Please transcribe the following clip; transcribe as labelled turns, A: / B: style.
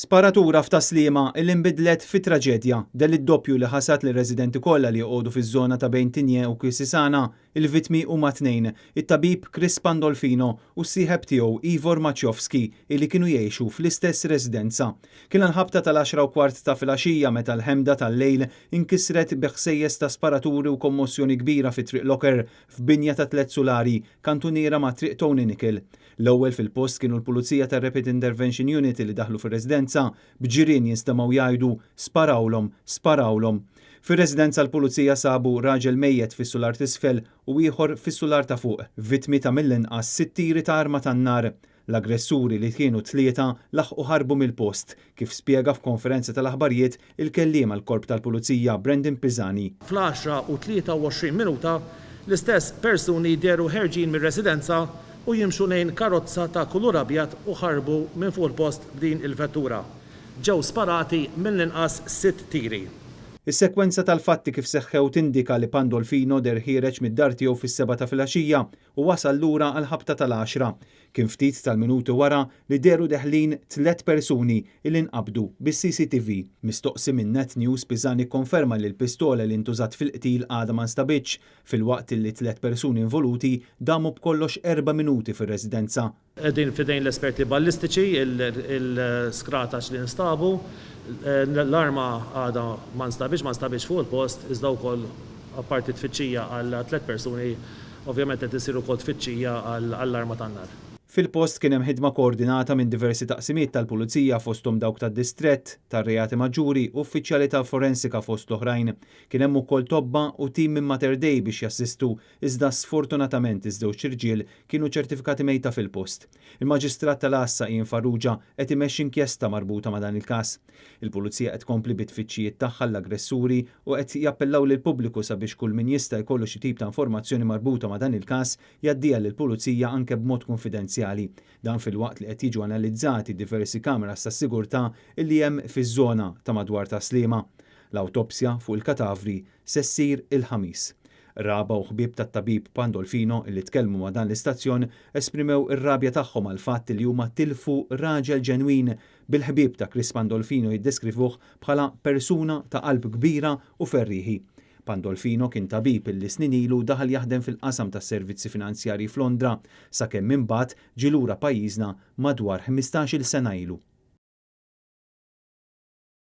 A: Sparatura f'Tas-Sliema illi nbidlet fi traġedja, delitt doppju li ħasad lir-residenti kollha li joqogħdu fiż-żona ta' bejn Tigné u Quisisana. Il-vittmi huma tnejn, it-tabib Chris Pandolfino u s-sieħeb tiegħu Ivor Maciowski illi kienu jgħixu fl-istess residenza. Kien għall-ħabta tal-għaxra u kwart ta' filgħaxija meta l-ħemda tal-lejl inkisret bi ħsejjes ta' sparaturi u kommossjoni kbira fi Triq Locker f'binja ta' tliet sulari, kantuniera ma' Triq Tony Nicol. L-ewwel fil-post kienu l-Pulizija tar-Rapid Intervention Unit li daħlu fir-residenza, b'ġirien jinstemgħu jgħidu, Sparawlhom! Sparawlhom! Fir-residenza l-Pulizija sabu raġel mejjet fis-sular t'isfel u ieħor fis-sular ta' fuq, vittmi ta' mill-inqas sitt tiri ta' arma tan-nar. L-aggressuri li kienu tlieta laħqu ħarbu mill-post, kif spjega f'konferenza tal-aħbarijiet il-kelliem għall-Korp tal-Pulizija Brandon Pisani.
B: Fl-għaxra u 23 minuta, l-istess persuni dehru ħerġin mir-residenza u jimxu lejn karozza ta' kulur abjad u ħarbu minn fuq il-post b'din il-vettura. Ġew sparati mill-inqas sitt tiri.
A: Is-sekwenza tal-fatti kif seħħew tindika li Pandolfino deher ħiereġ mid-dar tiegħu fis-sebgħa ta' filgħaxija u wasal lura għall-ħabta tal-għaxra. Kien ftit tal-minuti wara li dehru deħlin tlett persuni illi nqabdu bis-CCTV. Mistoqsi minn Net News, Pisani kkonferma li l-pistola li ntużat fil-qtil għadha ma nstabitx, filwaqt illi t-tlett persuni involuti damu b'kollox erba' minuti fir-residenza.
B: Qegħdin f'idejn l-esperti ballistiċi l-skrataċ li nstabu. L-arma għadha ma nstabitx, ma nstabitx fuq il-post, iżda wkoll apparti tfittxija għal tlett persuni, ovvjament qed isir ukoll tfittxija għall-arma tan-nar.
A: Fil-post kien hemm ħidma koordinata minn diversi taqsimiet tal-Pulizija fosthom dawk tad-Distrett, tar-Reati Maġġuri u uffiċjali tal-Forensika fost l-oħrajn. Kien hemm ukoll tobba u tim minn Mater Dei biex jassistu iżda sfortunatament iż-żewġ irġiel kienu ċertifikati mejta fil-post. Il-Maġistrat tal-Għassa Ian Farrugia qed imexxi inkjesta marbuta ma' dan il-każ. Il-Pulizija qed tkompli bit-tfittxijiet tagħha għall-aggressuri u qed jappellaw lill-pubbliku sabiex kull min jista' jkollu xi tip ta' informazzjoni marbuta ma' dan il-każ jgħaddiha lill-Pulizija anke b'mod kunfidenzjali. Dan filwaqt li qed jiġu analizzati diversi kameras tas-sigurtà illi hemm fiż-żona ta' madwar Tas-Sliema. L-awtopsja fuq il-katavri se ssir il-Ħamis. Qraba u ħbieb tat-tabib Pandolfino illi tkellmu ma' dan l-istazzjon esprimew ir-rabja tagħhom għall-fatt li huma tilfu raġel ġenwin bil-ħbieb ta' Chris Pandolfino jiddeskrivuh bħala persuna ta' qalb kbira u ferrieħi. Pandolfino kien tabib illi snin ilu daħal jaħdem fil-qasam tas-servizzi finanzjarji f'Londra sakemm imbagħad ġie lura pajjiżna madwar ħmistax-il sena ilu.